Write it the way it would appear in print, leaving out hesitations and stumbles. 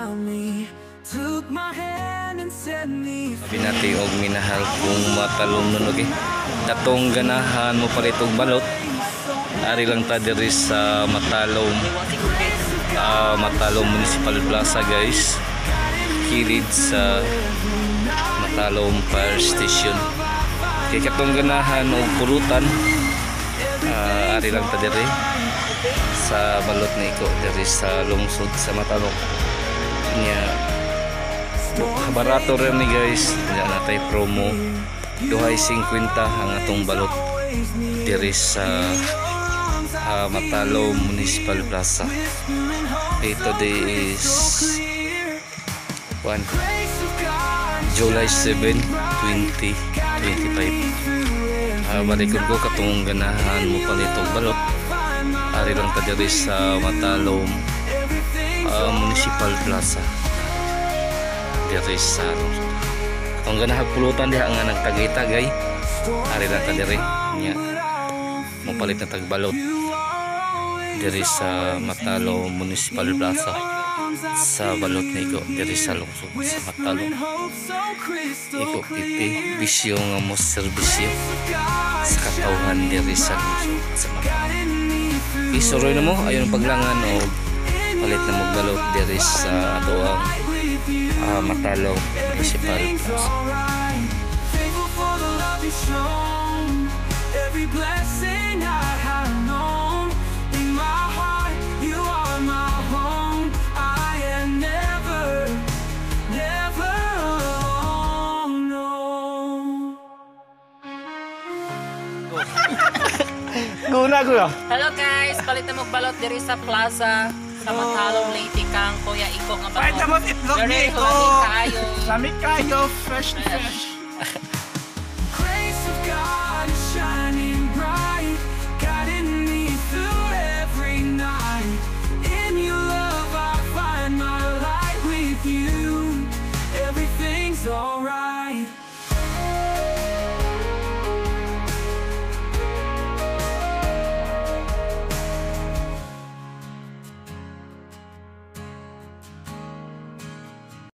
around me, took my hand and set me Sabi natin og minahal kung matalom nun, okay. Katong ganahan mo palit og balot. Ari lang ta diri sa Matalom. Matalom Municipal Plaza, guys. Kilid sa Matalom Fire Station. Kay katong ganahan og pulutan, ari lang ta diri sa balot ni Iko diri sa lungsod sa Matalom. Nya barato rin ni, guys. Wala na tay promo, 2.50 ang atong balot diri sa Matalom Municipal Plaza. Ito day is 1 July 7, 2025. Balikon ko, katong ganahan mo palit og balot, ari lang ta diri sa Matalom Municipal Plaza diri sa kung ganahan pulutan diha nga nagtagay-tagay, ari lang ta diri. Nya mopalit na tagbalot diri sa Matalom Municipal Plaza sa balot ni Iko diri sa lungsod sa Matalom. Iko Pipi, bisyo nga mo serbisyo sa katawhan diri sa lungsod sa Matalom. Isuroy na mo ayon paglangan og palit na mo balot diri sa atoang Matalom Municipal Plaza. Thankful for the love you've shown. Every blessing I have known. In my heart, you are my home. I am never, never alone. No. Guna ko. Hello guys, palit na mo balot diri sa plaza sa Matalom, Leyte kang Kuya Iko nga balot. Palit na mo itlog ni Very Iko. lami kaayo. Lami kayo, fresh na fresh.